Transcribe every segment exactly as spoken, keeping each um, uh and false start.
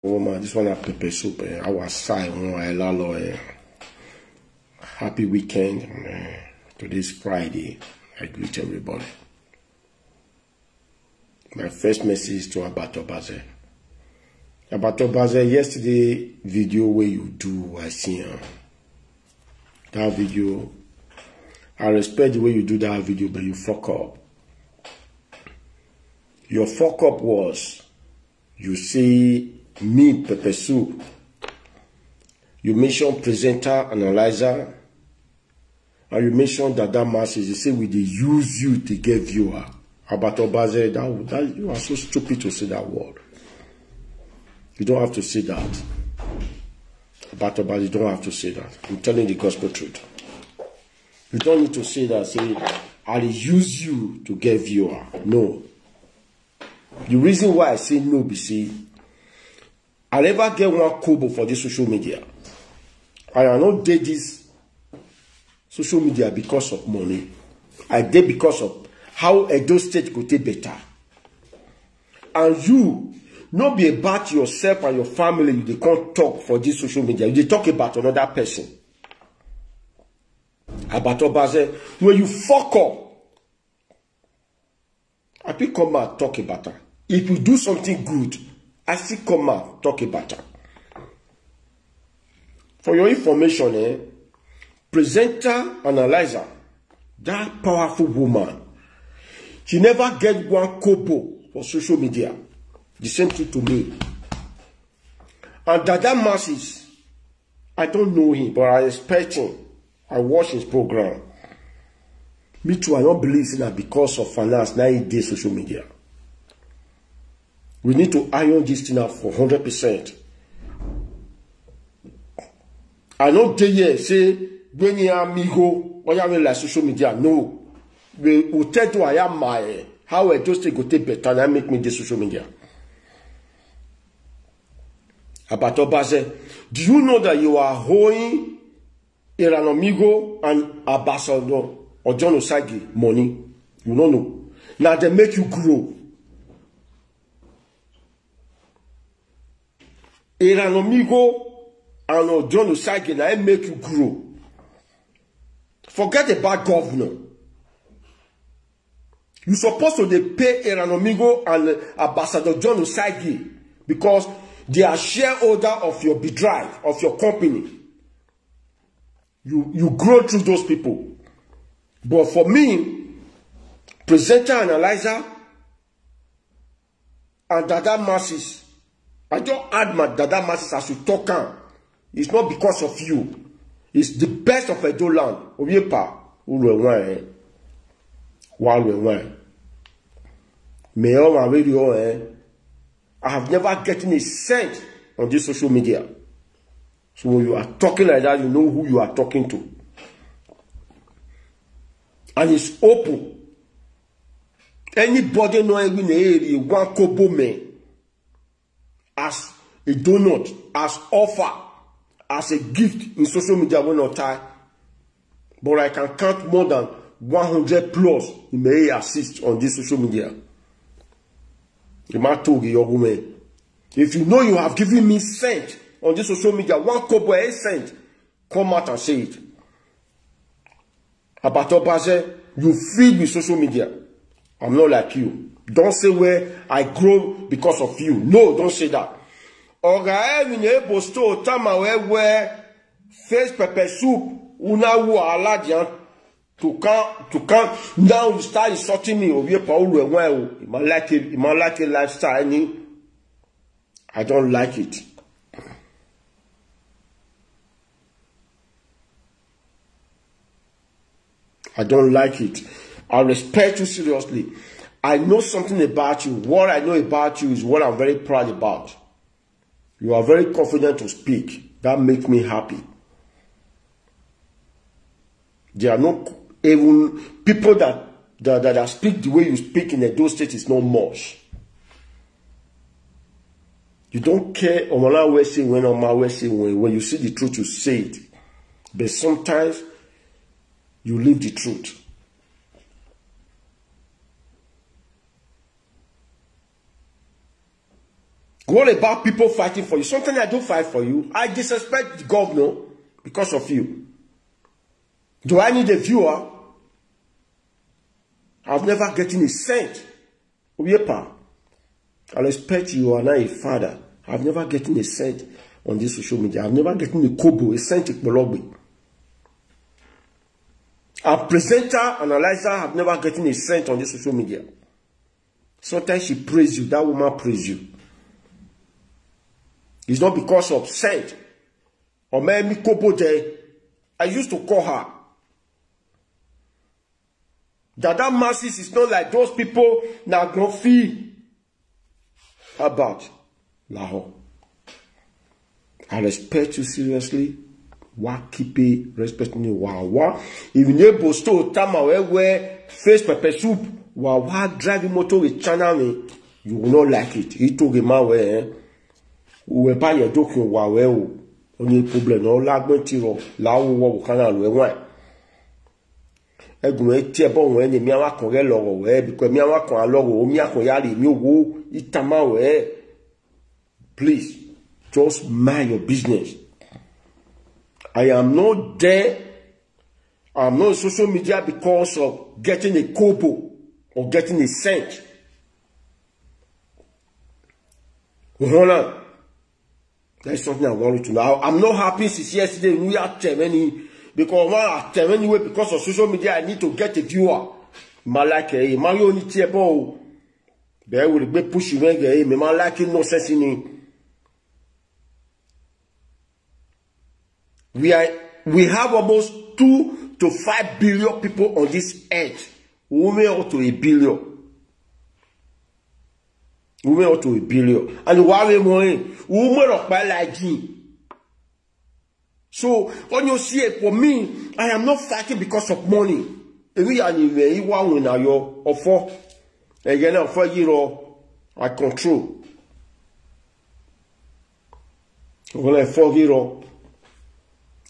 Woman, this one na pepper soup. Eh? Our side, one I lalo. Eh? Happy weekend. Eh? Today's Friday. I greet everybody. My first message to Abato Baze. Abato Baze, yesterday video where you do, I see him. That video, I respect the way you do that video, but you fuck up. Your fuck up was, you see me, pepper soup. You mention presenter, analyzer, and you mention that that message. They say we dey use you to get viewer. About Obaze, that, that you are so stupid to say that word. You don't have to say that. About Obaze, you don't have to say that. I'm telling the gospel truth. You don't need to say that. Say, I dey use you to get viewer. No. The reason why I say no be say I never get one kobo for this social media. And I no dey this social media because of money. I dey because of how Edo State go take better. And you, no be about yourself and your family you dey come talk for this social media. You dey talk about another person. About Obaze, when you fuck up, I fit come out talk about am. If you do something good, I still come out talk about am. For your information, eh, presenter, analyzer, that powerful woman, she never get one kobo for social media. The same thing to me. And Dada Masses, I don't know him, but I respect him. I watch his program. Me too, I don't believe say na because of finance na he dey social media. We need to iron this thing out for hundred percent. I no dey here say when you amigo, when you like social media, no. We will tell you I am my, how Edo State go take better and make me dey social media. About Obaze, do you know that you are owing Iranomigo and Ambassador Ojon Osagi money? You no know. Now they make you grow. Iranomigo and Ojon Osagi, now make you grow. Forget about governor. You supposed to dey pay Iranomigo and Ambassador John Osagi because they are shareholder of your bedrive, of your company. You, you grow through those people. But for me, presenter, analyzer, and Dada Masses, I just add my Dada Masses as you talk am. It's not because of you. It's the best of Edo land. Obiepa, Ulwe wine. Walwe wine. Me on my radio, eh? I have never gotten a cent on this social media. So when you are talking like that, you know who you are talking to. And it's open. Anybody know any area, one kobo me as a donut, as offer, as a gift in social media when not tie. But I can count more than one hundred plus in may assist on this social media. The man told the young woman, if you know you have given me cent on this social media, one kobo a cent, come out and say it. About Obaze, you feed with social media. I'm not like you. Don't say where I grow because of you. No, don't say that. Oga Erin Ebo store tama where where face pepper soup una wu aladian to come to come now you start insulting me. Obie Paul where where you might like it, you might like a lifestyle. Any, I don't like it. I don't like it. I respect you seriously. I know something about you. What I know about you is what I'm very proud about. You are very confident to speak. That makes me happy. There are no even people that that, that, that speak the way you speak in Edo State is not much. You don't care. Omala we say when, Oma we say when. When you see the truth, you say it. But sometimes you leave the truth. What about people fighting for you? Sometimes I do fight for you. I disrespect the governor because of you. Do I need a viewer? I've never gotten a cent. Oyepa, I respect you, you are now a father. I've never gotten a cent on this social media. I've never gotten a kobo, a cent ikpologbe. A presenter, analyzer, have never gotten a cent on this social media. Sometimes she praise you, that woman praise you. It's not because of cent. Or maybe kobo there. I used to call her. That that masses is not like those people that go fee about Lahore. I respect you seriously. Wa keep it respecting you. Wow, wow. If you neighbor store tama where where face pepper soup, wow, wow, driving motor with channel me, you will not like it. He told him my way. We buy your joke, wow, well. Only problem, no, lagment tiro, lao, wo, kana, we, why? Egun e tie bo wen ni mi awa kan re lowo we, because mi awa kan lowo mi akan ya re mi owo itama we. Please, just mind your business. I am not there. I'm not on social media because of getting a kobo or getting a cent. Hold on. That's something I want you to know. I'm not happy since yesterday. We are ten many because when I ten anyway because of social media, I need to get a viewer. My like eh, my only tear ball. There will be pushing when eh, me my like nonsense in it. We are we have almost two to five billion people on this earth. Women up to a billion. Women up to a billion. And why we money? Women up by like you. So when you see it for me, I am not fighting because of money. If we are in the way, you want win now your offer. Again, offer you all. I control. When I forgive all.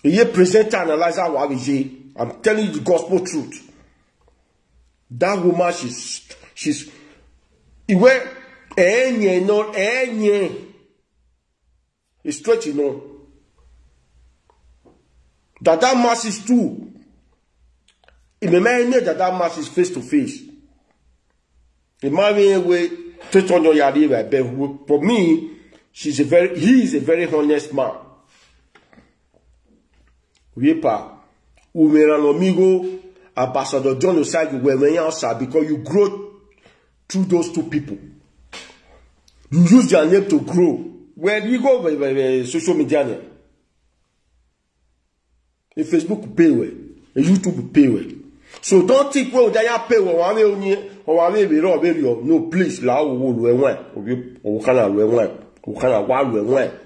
Ye presenter analyzer wa bije. I'm telling you the gospel truth. That woman, she's she's iwe enye no enye. It's straight, you know. That that masses too. It may mean that that masses face to face. It might be a way to turn your yard, but for me, she's a very he is a very honest man. Wepa, Umera Lomigo, Ambassador John Osagi, where we answer because you grow through those two people. You use their name to grow. Where you go by, by, by social media name. A Facebook pay well, a YouTube pay well. So don't think well that you pay well one way only or one way we rob area. No, please, la wo lo enwe. Obi o kana lo enwe. O kana wa lo enwe.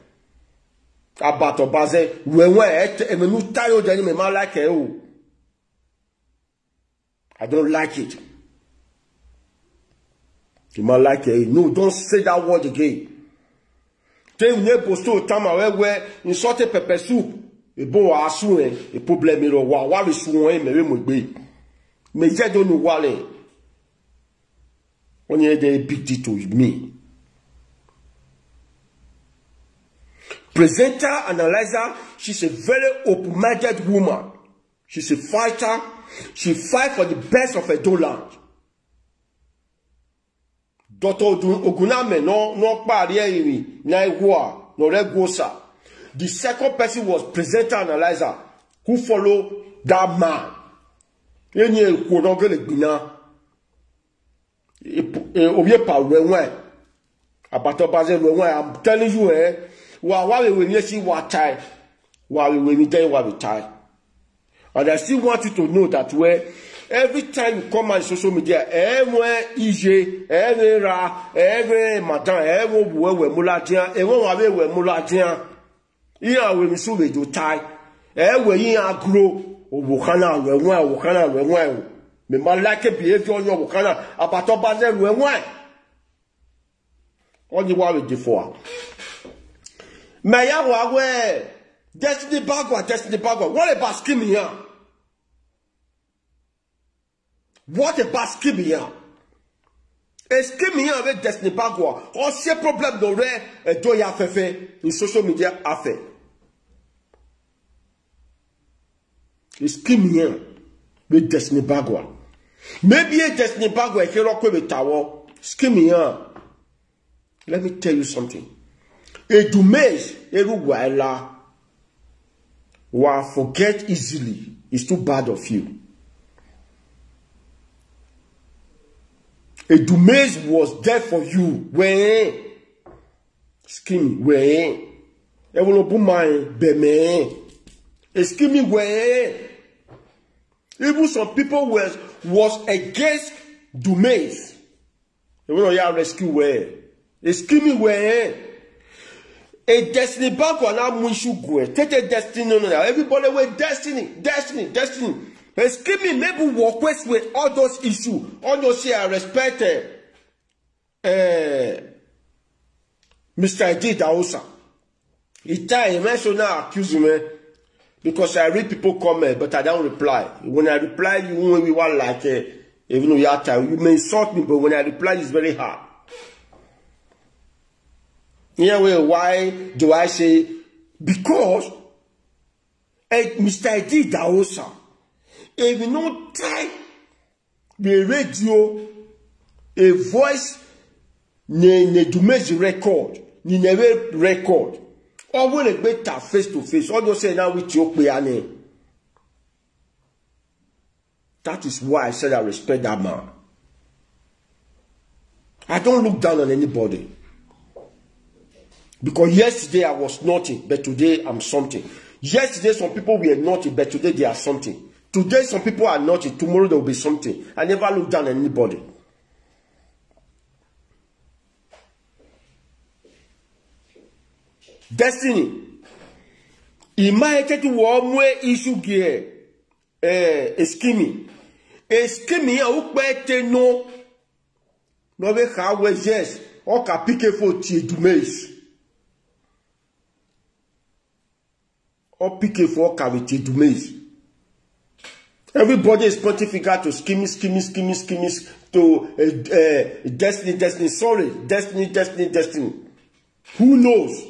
Abato baze lo enwe et e me nu tayo jani me ma like e o. I don't like it. You might like it. No, don't say that word again. Tell you neighbor so tama where where insulted pepper soup. E bo wa asu eh. E problem ro wa wa le su won me we mo gbe. Me je do no wa le. Only a big deal to me. Presenter, analyzer, she's a very open-minded woman. She's a fighter. She fight for the best of Edo land. Doctor Oguname no no pari eri na igua no regosa. The second person was presenter analyzer who follow that man. Any equal no gele gbina. Obie pa wenwe. Abato baze wenwe. I'm telling you eh. Wa wa we we ni si wa tai. Wa we we ni tai wa we tai. And I still want you to know that where every time you come on social media, every E J, every Ra, every Madam, every Wewe Muladian, every Wawe Muladian, you are with me so we do tie. Every you are grow, or Wokana, Wewe, Wokana, Wewe. Me my like a behavior on your Wokana, about to bother Wewe. What do you want with the four? Maya Wawe, Destiny Bagwa, Destiny Bagwa. What about scheme here? What about scheme here? Eskimi ya ve Destiny Bagua. O se problem do re e do ya fefe in social media afe. Eskimi ya ve Destiny Bagua. Maybe a Destiny Bagua e ke ro kwe ve tawo. Eskimi ya. Let me tell you something. A Dumais, eru waila. Wa forget easily. It's too bad of you. A Dumais was there for you. When Eskimi, when everyone put my beme. Eskimi, when even some people was was against Dumais. They will not rescue where. Eskimi, where a Destiny Bank or now Mushu Gwe. Take a Destiny, no, no, no. Everybody with Destiny, Destiny, Destiny. Eskimi, maybe walk west with all those issues. All those here I respect. Eh, eh, Mister Edi Daosa. He tell him, "I should not accuse him, eh, because I read people comment, but I don't reply. When I reply, you won't be one like, eh, even though you are tired, you may insult me, but when I reply, it's very hard." Yeah, well, why do I say? Because, eh, Mister Edi Daosa, if you not try the radio, a voice, ne, ne Dumais record, ne never record. Or when a better face to face, or just say now with your name. That is why I said I respect that man. I don't look down on anybody. Because yesterday I was nothing, but today I'm something. Yesterday some people were nothing, but today they are something. Today some people are nothing, tomorrow there will be something. I never look down on anybody. Destiny. Ima etete wo mwe issue gie. Eh, Eskimi. Eskimi ya ukpe te no. No be how we, yes. O ka pick for ti Dumais. O pick for ka with ti Dumais. Everybody is pointing finger to Skimmy, Skimmy, Skimmy, Skimmy, to, eh, eh, Destiny, Destiny. Sorry, Destiny, Destiny, Destiny. Who knows?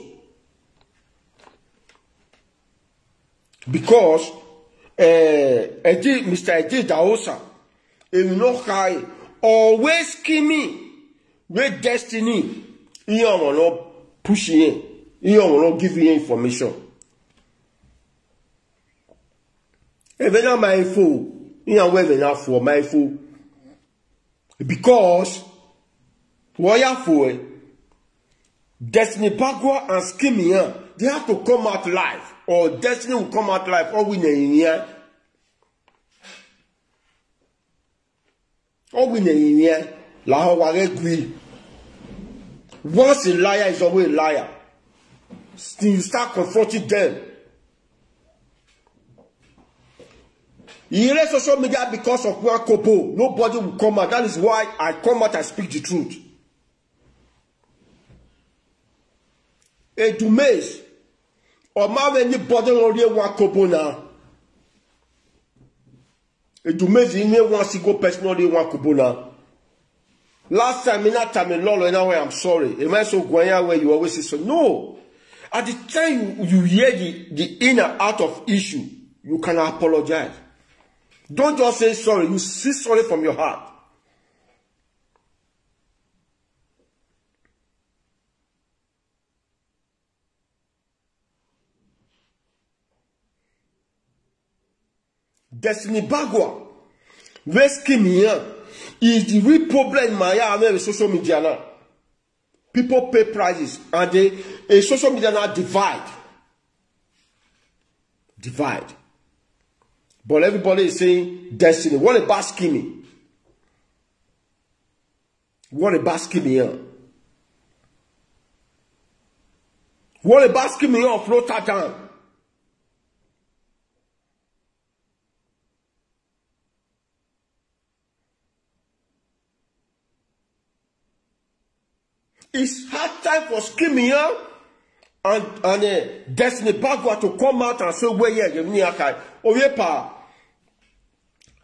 Because, eh, Edi, Mister Edi Daosa, he will not hide. Always Skimmy with Destiny. He will not push in. He will not give you information. Even now, my info, you know, where now for my info. Because what you for, eh? Destiny Bagua and Skimmy, eh, they have to come out live, or Destiny will come out live, or we ne here. Or we ne here. La ho wa re gui. Once a liar is always a liar. Still, you start confronting them. You erase social media because of one kobo. Nobody will come out. That is why I come out and speak the truth. A Dumais. Or ma anybody no really one kobo now. A Dumais in one single person no really one kobo now. Last time in that time in Lolo, in a way, I'm sorry. Am I so going where you always say so? No. At the time you, you hear the, the in and out of issue, you can apologize. Don't just say sorry. You say sorry from your heart. Destiny Bagua, where Skimmy ya, is the real problem in my area with social media now. People pay prices and they, a social media now divide. Divide. But everybody is saying Destiny. What about Skimmy? What about Skimmy ya? What about Skimmy ya? Float that down. It's hard time for Skimmy ya and, and, eh, Destiny Bagua to come out and say, "Where here, give me a kai." Oh, yeah, pa.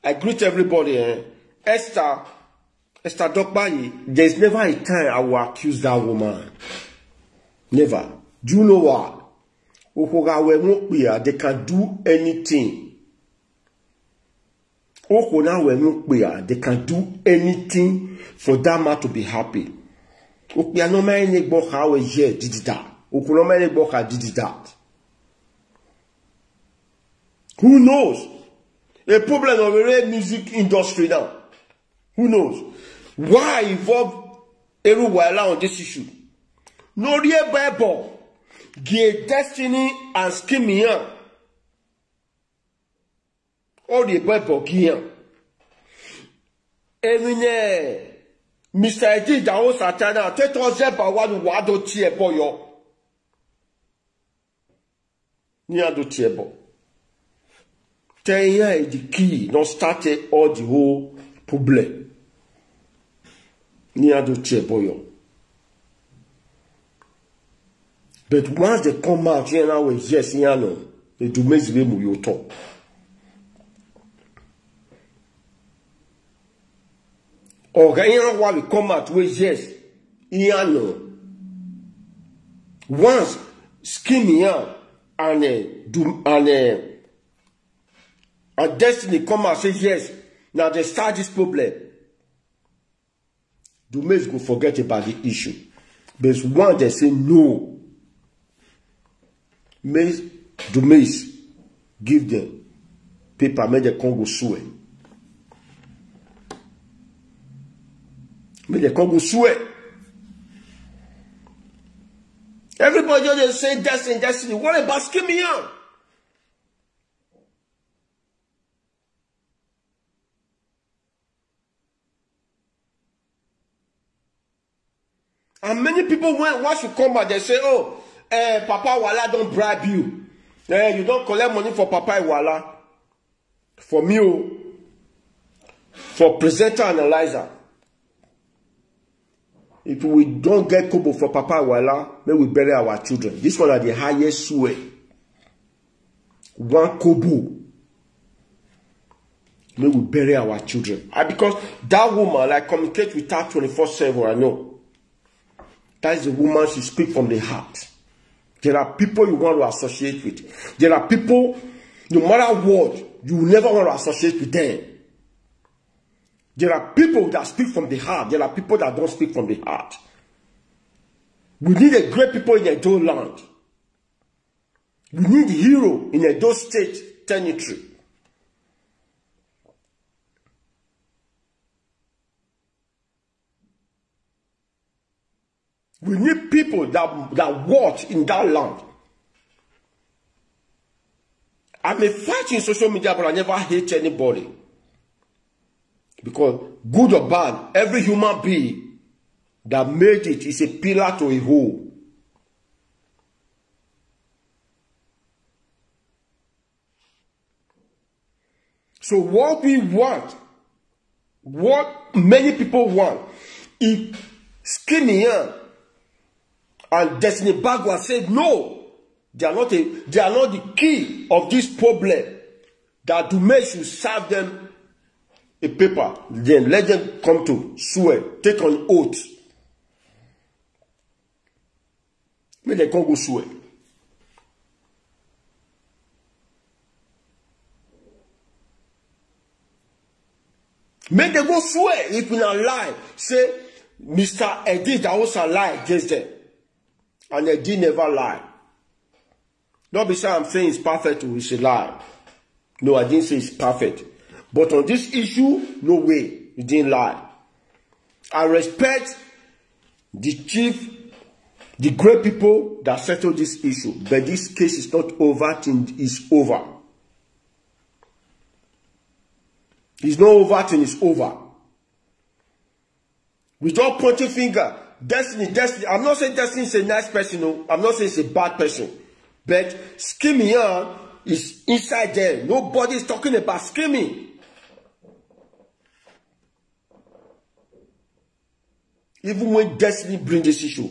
I greet everybody, eh? Esther, Esther Dokpayi, there is never a time I will accuse that woman. Never. Do you know why? Okogawe Mukpia, they can do anything. Okonawe Mukpia, they can do anything for that man to be happy. Okpia no man any boka we ye did that. Okuna man any boka did that. Who knows? A problem of the music industry now. Who knows? Why involve Eruwala on this issue? No real Bible. Give Destiny and Scheme Yan. All the Bible give. Emine, Mister Eddie Dao Satana, te to zeba wa wa do tie boyo. Ni ado tie bo. Ten year is the key, not start it all the whole problem. Ni ado tie boyo. But once they come out here now with yes, you know, they do me zile mu yo to. Or you know why we come out with yes, you know. Once Scheme Yan and uh, do and uh, and Destiny come out say yes, now they start this problem. Dumes go forget about the issue. But one they say no. Mace, Dumes give them paper, make the Congo sue. Make the Congo sue. Everybody just dey say Destiny, Destiny. What about Scheme Yan? And many people when once you come out, they say, oh, eh, Papa Wala don't bribe you. Eh, you don't collect money for Papa Wala. For me, oh, for presenter analyzer. If we don't get kobo for Papa Wala, may we bury our children. This one are the highest swear. One kobo. May we bury our children. Ah, because that woman like communicate with her twenty-four seven, I know. That is the woman she speak from the heart. There are people you want to associate with. There are people, no matter what, you will never want to associate with them. There are people that speak from the heart. There are people that don't speak from the heart. We need a great people in Edo land. We need hero in Edo State territory. We need people that, that watch in that land. I may fight in social media, but I never hate anybody. Because good or bad, every human being that made it is a pillar to a whole. So what we want, what many people want, if Scheme Yan and Destiny Bagwa said no, they are not a, they are not the key of this problem that Dume should serve them a paper. Then let them come to swear, take an oath. Make dem come go swear. Make dem go swear if una lie. Say Mister Eddie Daosa lie against them. And Eddie never lie. Not be say I'm saying it's perfect, oh, it's a lie. No, I didn't say it's perfect. But on this issue, no way. He didn't lie. I respect the chief, the great people that settled this issue. But this case is not over till it's over. It's not over till it's over. We don't point a finger. Destiny, Destiny. I'm not saying Destiny is a nice person. No, I'm not saying it's a bad person. But Scheme Yan is inside there. Nobody is talking about Scheme Yan. Even when Destiny bring this issue,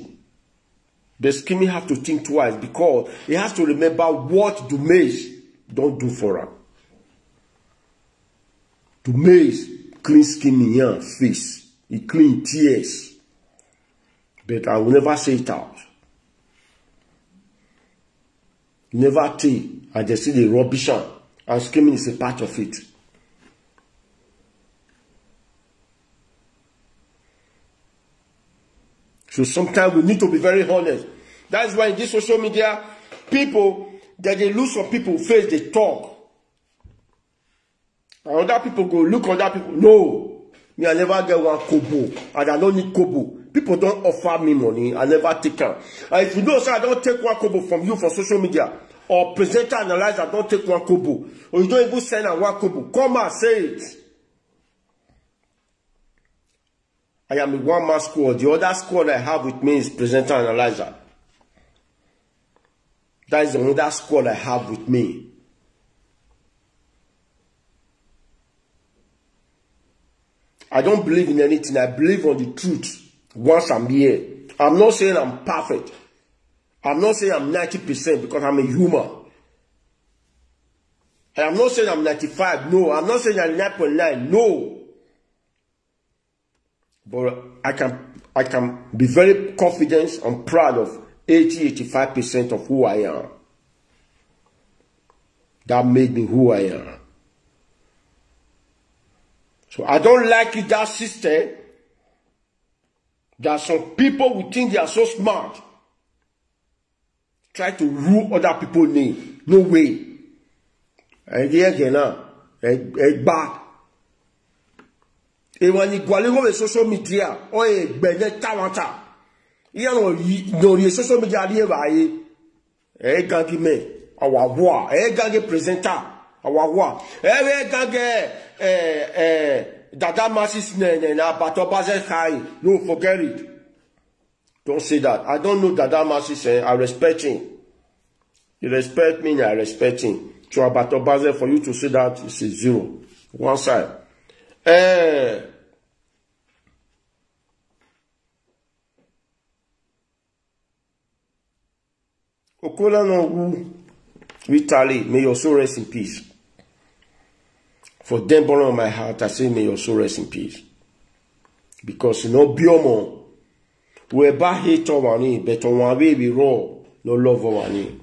the Scheme Yan have to think twice because he has to remember what Dumeis don't do for him. Dumeis clean Scheme Yan face. He clean tears. But I will never say it out. Never tey, I just see the rubbish am. And screaming is a part of it. So sometimes we need to be very honest. That's why in this social media, people, that they lose some people face, they talk. And other people go look other people. No. Me, I never get one kobo. And I don't need kobo. People don't offer me money. I never take am. And if you know, say I don't take one kobo from you for social media, or presenter analyzer don't take one kobo, or you don't even send a one kobo, come and say it. I am a one-man squad. The other squad I have with me is presenter analyzer. That is another squad I have with me. I don't believe in anything. I believe on the truth once I'm here. I'm not saying I'm perfect. I'm not saying I'm ninety percent because I'm a human. And I'm not saying I'm ninety-five. No, I'm not saying ninety-nine point nine. No. But I can I can be very confident and proud of eighty, eighty-five percent of who I am. That made me who I am. So I don't like it, that system. There are some people who think they are so smart. Try to rule other people name. No way. Ẹ rí ẹ̀gẹ̀ náà. Ẹ ẹ gbá. Ìwọ̀n ni Gwaliwo social media. Ọ ẹgbẹ́ ní talanta. Ìyẹn wọn yí lórí social media rí ẹ báyìí. Ẹ gangi mẹ. Àwàwọ̀. Ẹ gangi presenter. Àwàwọ̀. Ẹ ẹ gangi ẹ ẹ Dada Masses nẹ nẹ na Abatọ Bazẹ Kai. No, forget it. Don't say that. I don't know Dada Masses, eh? I respect him. You respect me, I respect him. So Abatọ Bazẹ, for you to say that is a zero. One side. Eh. Okola no who Vitali, may your soul rest in peace. For them born on my heart, I say may your soul rest in peace. Because you know biomo, we ba hate our name, but on one way we raw, no love our name.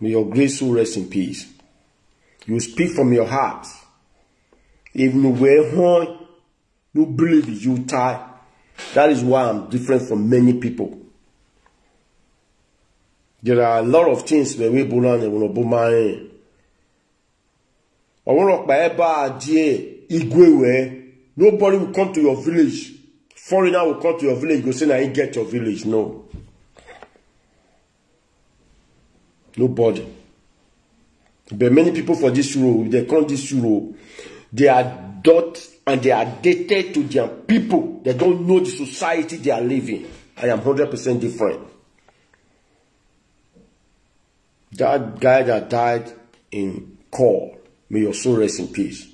May your grace soul rest in peace. You speak from your heart. Even where hon, no believe you tie. That is why I'm different from many people. There are a lot of things where we born and we no born. Ọwọ́n ọ̀pá ẹ bá a díẹ̀ igwe wẹ̀. Nobody will come to your village. Foreigner will come to your village, go say na he get your village. No. Nobody. But many people for this Euro, they come this Euro, they are dot and they are dated to their people. They don't know the society they are living. I am hundred percent different. That guy that died in Call, may your soul rest in peace.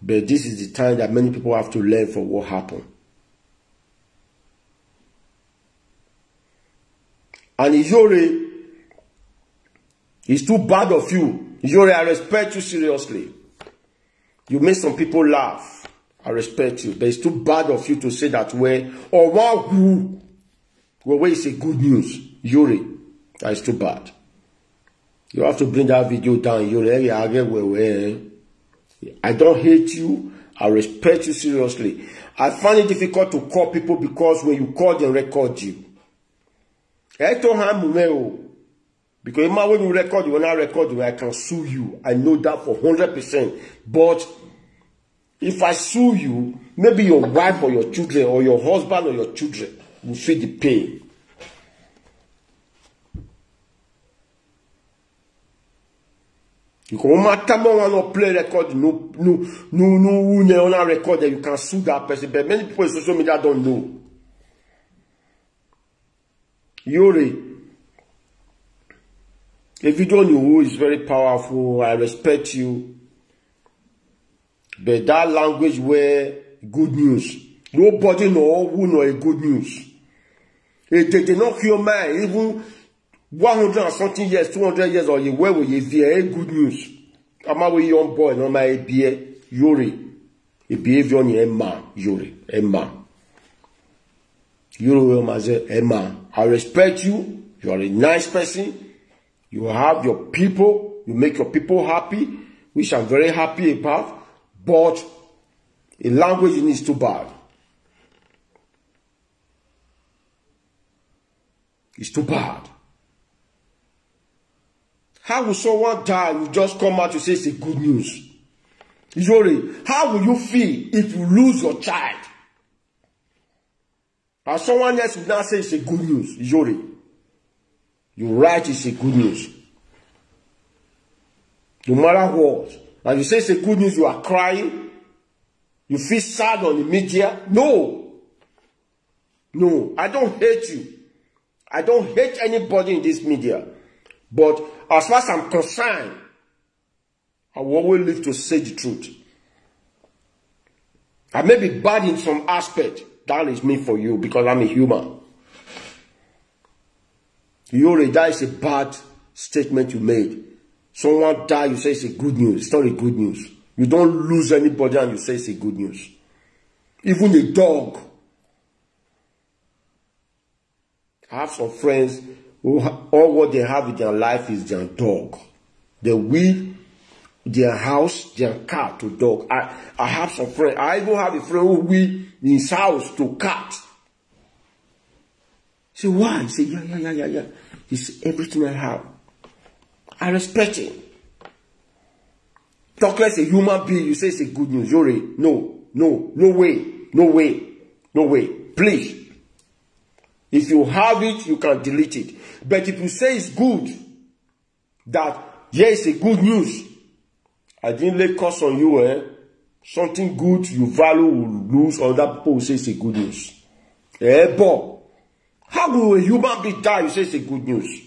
But this is the time that many people have to learn from what happened. And Iyore, it's too bad of you. Iyore, I respect you seriously. You make some people laugh. I respect you. But it's too bad of you to say that way. Or one who, well, where is a good news? Iyore, that is too bad. You have to bring that video down. Iyore, I get where, where. I don't hate you. I respect you seriously. I find it difficult to call people because when you call, they record you. I told him, because when you record, when I record, I can sue you. I know that for hundred percent. But if I sue you, maybe your wife or your children or your husband or your children will feel the pain. You can matter more one play record, no, no, no, no, no, on a record that you can sue that person. But many people in social media don't know. Iyore, a video on you is very powerful. I respect you. But that language where good news. Nobody know who know a good news. If they did not hear mine, even one hundred and something years, two hundred years or you where will you hear a good news? I'm a young boy, no my beer, Iyore. Ebievie Onye, Emma, Yuri, Emma. Yuri Omaze, Emma. I respect you. You are a nice person. You have your people. You make your people happy, which I'm very happy about. But the language is too bad. It's too bad. How will someone die? You just come out to say it's a good news. Yuri, how will you feel if you lose your child? And someone else will now say it's a good news. Yuri, you write it's a good news. No matter what. And you say it's a good news, you are crying. You feel sad on the media. No. No, I don't hate you. I don't hate anybody in this media. But as far as I'm concerned, I will always live to say the truth. I may be bad in some aspect. That is me for you because I'm a human. Yuri, that is a bad statement you made. Someone die, you say it's a good news. It's not a good news. You don't lose anybody and you say it's a good news. Even a dog. I have some friends who ha- all what they have in their life is their dog. They will their house, their car to dog. I, I have some friends. I even have a friend who will his house to cat. Say, why? He say, yeah, yeah, yeah, yeah, yeah. It's everything I have. I respect him. Talk like a human being. You say it's a good news. Yuri, no, no, no way, no way, no way. Please. If you have it, you can delete it. But if you say it's good, that here is a good news, I didn't lay curse on you, eh? Something good you value will lose, other people will say it's a good news. Eh, but how will a human being die? You say it's a good news.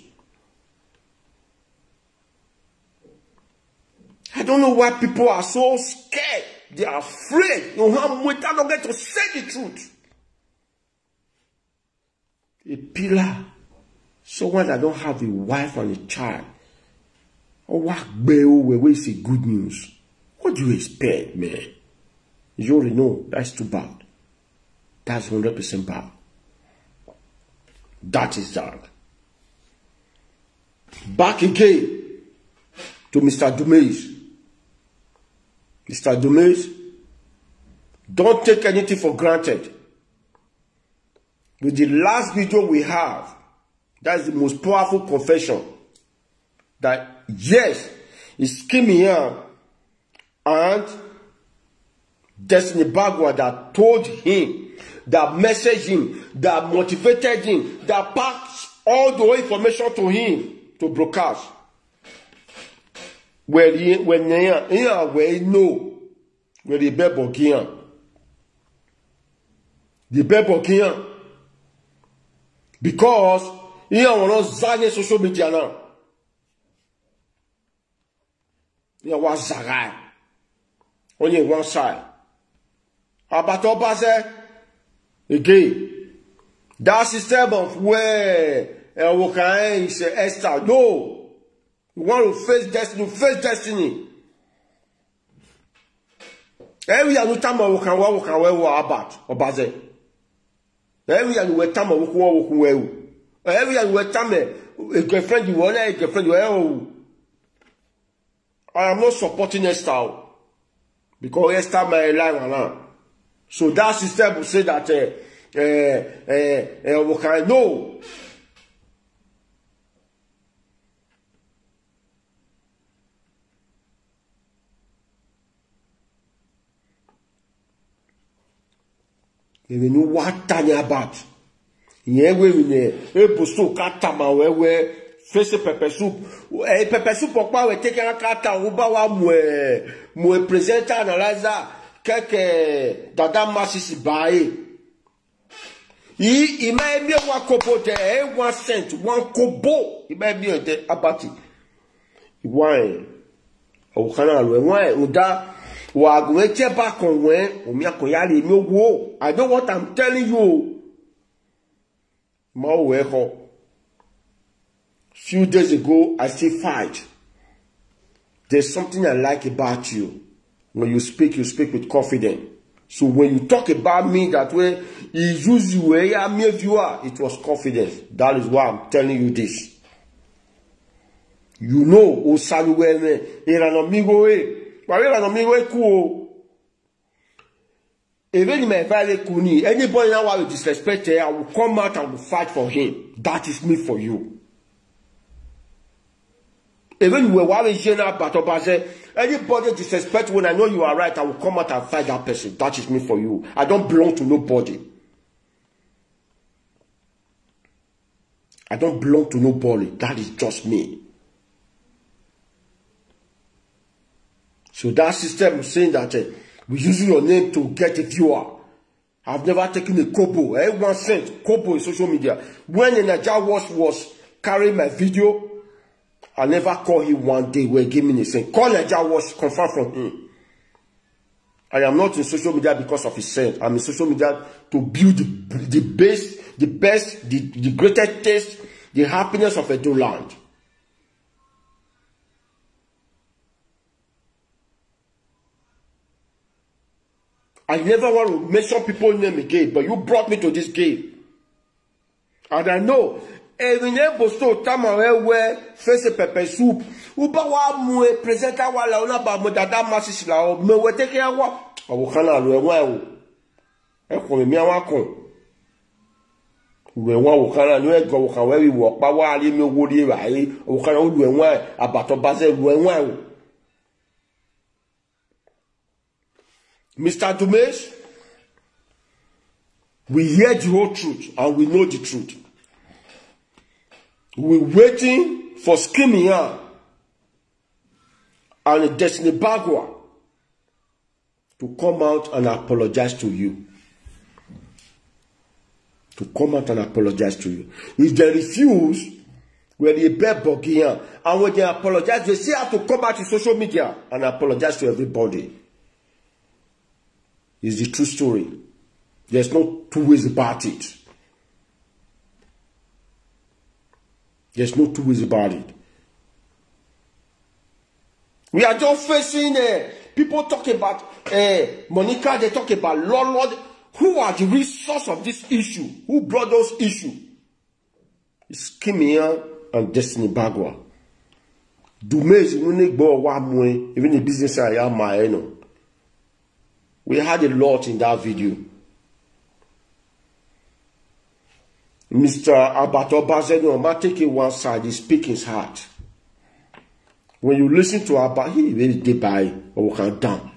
I don't know why people are so scared. They are afraid. You have to get to say the truth. A pillar. Someone that don't have a wife and a child. Oh, what wey is a good news. What do you expect, man? You already know that's too bad. That's hundred percent bad. That is that. Back again to Mister Dumais. Mister Dumais, don't take anything for granted. With the last video we have, that's the most powerful confession. That yes, he's scheming here, and Destiny Bagua that told him, that messaged him, that motivated him, that passed all the information to him to broadcast. Well, he, when he, he, well, he know where the bebo kiyan. The bebo kiyan. Because he want to zanye social media now. He was zagai. Only one side. About Obaze, again. That system of where uh, Wokaen is uh, Esther. No. You want to face destiny, face destiny. Every year you tell me Wokan, what Wokan, where what about Obaze? Every year you were tell me Wokan, what Wokan, where. Every year you were tell me a girlfriend, you want a girlfriend, you want. I am not supporting Esther o, because Esther my line around. So that system will say that uh, uh, uh, uh, we can know. They will know what Tanya about. Yẹn wé mi nẹ, ebo so kata ma wẹ wẹ, face pepper soup. Ẹ pepper soup ọ̀pá wẹ̀ tẹ́kẹ́ kata ó bá wa mú ẹ mú ẹ presenter analyzer kẹ́kẹ́ dada masisi báyìí. Yìí ìmọ̀ ẹ̀mí ẹ̀ wá kobo tẹ̀ ẹ̀ one cent one kobo ìmọ̀ ẹ̀mí ẹ̀ tẹ̀ abati. Why? Ọ̀kan náà lọ ẹ̀ wọ́n ẹ̀ ń dá wà á gùn ẹ̀ tẹ́ bá kan wọ́n ẹ̀ omi àkànyà lè mi owó. I know what I'm telling you. Mawo wee kọ. Few days ago, I still fight. There's something I like about you. When you speak, you speak with confidence. So when you talk about me that way, he use you where I made you are. It was confidence. That is why I'm telling you this. You know, Osaluweme, Iranamigo, eh. But Iranamigo, eh, cool. Even in my valley, Kuni, anybody now want to disrespect her, I will come out and will fight for him. That is me for you. Even we were General Batobaze, anybody disrespect when I know you are right, I will come out and fight that person. That is me for you. I don't belong to nobody. I don't belong to nobody. That is just me. So that system saying that, eh, we use your name to get a viewer. I've never taken a kobo, eh, one cent, kobo in social media. When the Naija Watch was carrying my video, I never call him one day where give me a cent. Call Naija Watch, confirm from him. I am not in social media because of his cent. I'm in social media to build the, the best, the best, the, the greatest taste, the happiness of Edo land. I never want to mention people's name again, but you brought me to this game. And I know, even if Bosto Tama where face a pepper soup, Uba wa mue presenter wa la ona ba mo dada masisi la o me we take ya wa. Awo kana lo e wa o. E ko mi awa kon. We wa wo kana lo e go wo ka we wi wo pa wa ri mi wo ri wa yi. Wo kana lo e wa abato baze lo e wa o. Mister Dumesh, we hear the whole truth and we know the truth. We waiting for Scheme Yan and Destiny Bagwa to come out and apologize to you. To come out and apologize to you. If they refuse, well, they bet Bogian. And when they apologize, they still have to come back to social media and apologize to everybody. It's the true story. There's no two ways about it. There's no two ways about it. We are just facing, uh, people talk about, uh, Monica, they talk about Lord, Lord. Who are the real source of this issue? Who brought those issues? It's Scheme Yan and Destiny Bagwa. Dumezi wini gbo wa mwe, even the business I am my no. We had a lot in that video. Mister Abato Bazeno, ma take it one side, he speak his heart. When you listen to Abba, he really did by or can down.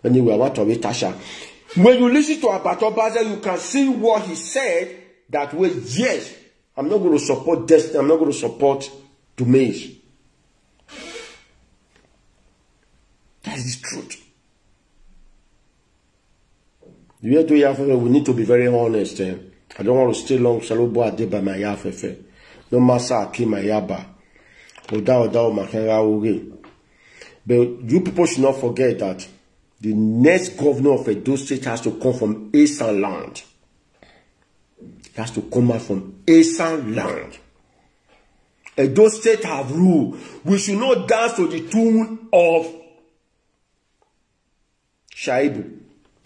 Anyway, I want to read Tasha. When you listen to Abato Baza, you can see what he said that way. Yes, I'm not going to support Destiny. I'm not going to support Dumeji. That's the truth. You hear to Yafefe, we need to be very honest. Eh? I don't want to stay long. Salobo Adeba my Yafefe. No massa Aki my Yaba. Oda Oda Omakera Oge. But you people should not forget that the next governor of Edo State has to come from Esan land. He has to come out from Esan land. Edo State have rule. We should not dance to the tune of Shaibu.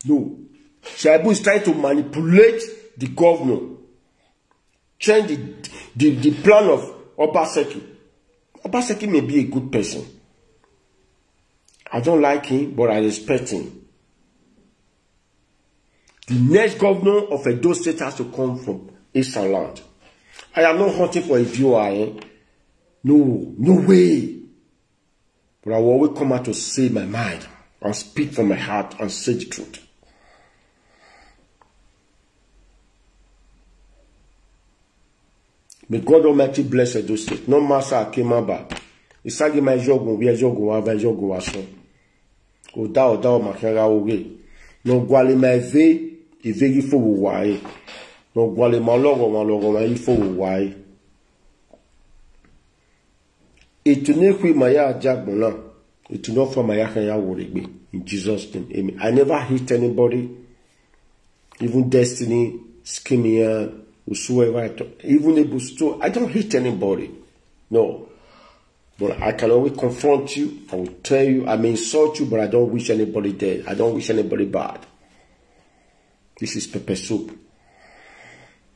No. Shaibu is trying to manipulate the governor. Change the, the, the plan of Obaseki. Obaseki may be a good person. I don't like him, but I respect him. The next governor of Edo State has to come from Eastern land. I am not hunting for a viewer, eh? No, no way. But I will always come out to say my mind and speak from my heart and say the truth. May God Almighty bless Edo State. No massa Akimaba. Isagi my jogo, we are jogo, have a jogo, aso. Oda, oda, o makara oge. No gwale my ve, ivegi fo wo wae. No gwale my logo, my logo, my ifo wo wae. It will not quit my yard, Jack Bona. It will not for my yard, ya worry me. In Jesus' name, amen. I never hit anybody. Even Destiny, Scheme Yan, whosoever I talk, even Ebusto, I don't hit anybody. No. But I can always confront you. I will tell you, I may insult you, but I don't wish anybody dead. I don't wish anybody bad. This is Pepper Soup.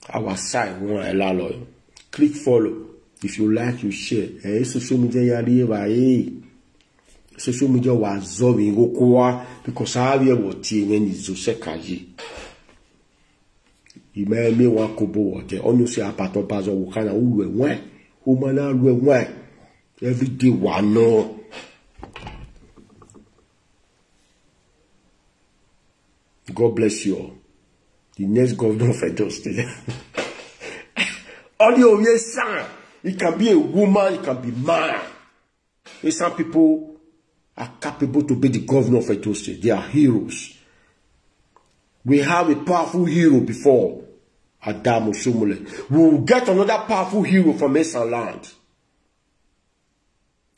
Our side, one Ella lawyer. Click follow. If you like, you share. Hey, social media, yari, hey. Social media was zooming, go kwa, because I have what T N N is Joseph Kaji. Ime mi wa kobo wote. Onu si apato pazo wukana ulwe wen. Umana ulwe wen. Every day wa no. God bless you all. The next governor of Edo State. Only Oye San. It can be a woman, it can be man. Some people are capable to be the governor of Edo State. They are heroes. We have a powerful hero before, Adamu Shumule. We will get another powerful hero from Esan land.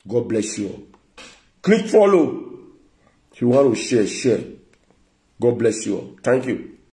God bless you all. Click follow. If you want to share, share. God bless you all. Thank you.